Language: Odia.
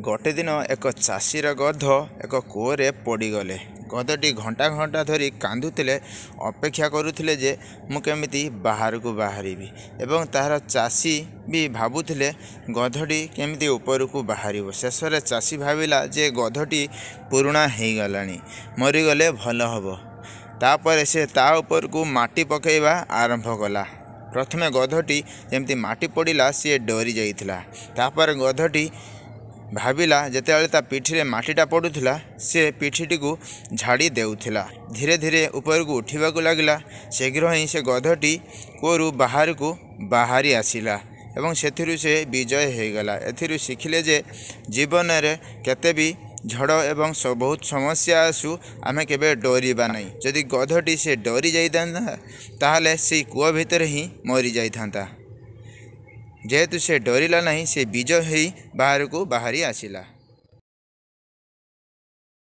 ଗୋଟେ ଦିନ ଏକ ଚାଷୀର ଗଧ ଏକ କୂଅରେ ପଡ଼ିଗଲେ। ଗଧଟି ଘଣ୍ଟା ଘଣ୍ଟା ଧରି କାନ୍ଦୁଥିଲେ, ଅପେକ୍ଷା କରୁଥିଲେ ଯେ ମୁଁ କେମିତି ବାହାରକୁ ବାହାରିବି, ଏବଂ ତାହାର ଚାଷୀ ବି ଭାବୁଥିଲେ ଗଧଟି କେମିତି ଉପରକୁ ବାହାରିବ। ଶେଷରେ ଚାଷୀ ଭାବିଲା ଯେ ଗଧଟି ପୁରୁଣା ହେଇଗଲାଣି, ମରିଗଲେ ଭଲ ହେବ। ତା'ପରେ ସେ ତା ଉପରକୁ ମାଟି ପକାଇବା ଆରମ୍ଭ କଲା। ପ୍ରଥମେ ଗଧଟି ଯେମିତି ମାଟି ପଡ଼ିଲା, ସିଏ ଡରି ଯାଇଥିଲା। ତା'ପରେ ଗଧଟି ଭାବିଲା, ଯେତେବେଳେ ତା ପିଠିରେ ମାଟିଟା ପଡ଼ୁଥିଲା, ସେ ପିଠିଟିକୁ ଝାଡ଼ି ଦେଉଥିଲା। ଧୀରେ ଧୀରେ ଉପରକୁ ଉଠିବାକୁ ଲାଗିଲା। ଶୀଘ୍ର ହିଁ ସେ ଗଧଟି କୂଅରୁ ବାହାରକୁ ବାହାରି ଆସିଲା ଏବଂ ସେଥିରୁ ସେ ବିଜୟ ହୋଇଗଲା। ଏଥିରୁ ଶିଖିଲେ ଯେ ଜୀବନରେ କେତେ ବି ଝଡ଼ ଏବଂ ବହୁତ ସମସ୍ୟା ଆସୁ, ଆମେ କେବେ ଡରିବା ନାହିଁ। ଯଦି ଗଧଟି ସେ ଡରି ଯାଇଥାନ୍ତା, ତାହେଲେ ସେଇ କୂଅ ଭିତରେ ହିଁ ମରିଯାଇଥାନ୍ତା। ଯେହେତୁ ସେ ଡରିଲା ନାହିଁ, ସେ ବିଜୟ ହେଇ ବାହାରକୁ ବାହାରି ଆସିଲା।